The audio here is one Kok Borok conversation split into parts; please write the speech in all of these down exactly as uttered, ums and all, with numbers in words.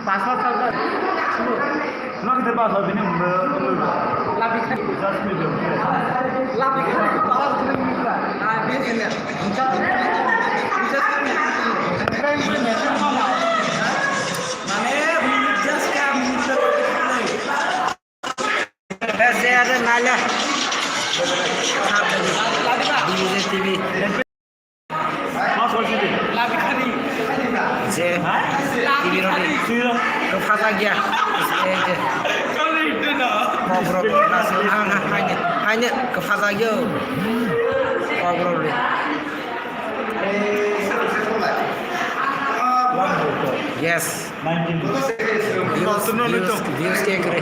Sasa sasa. Nang kita bahasa ini. Labi kan. Just video. Labi kan. Ah, biasa ya. Biasa kan ya. Mane, just kan. Biasa ada nala. D J T V. Je, T V rodi. Kwpha jak ya. Ei je. Kok rok. Ang, ang, haini, haini kwpha jak ya. Kok rok le. Yes. Views, views, views ke kre.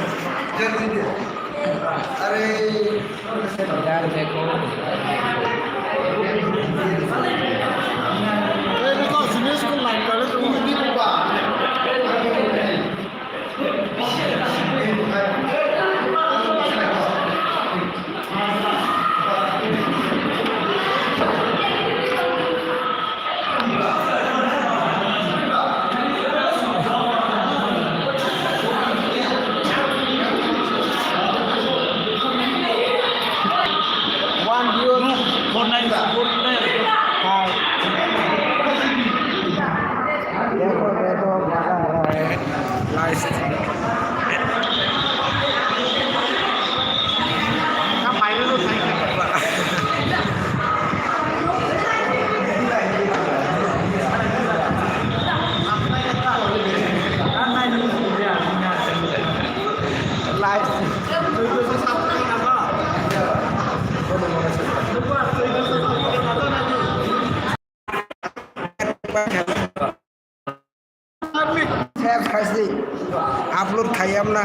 Yaar dekho. One view. Four nine, four nine. Hi. देखो, देखो, मजा आ रहा है। Nice. Live. Share khaisi, upload khaiyam na.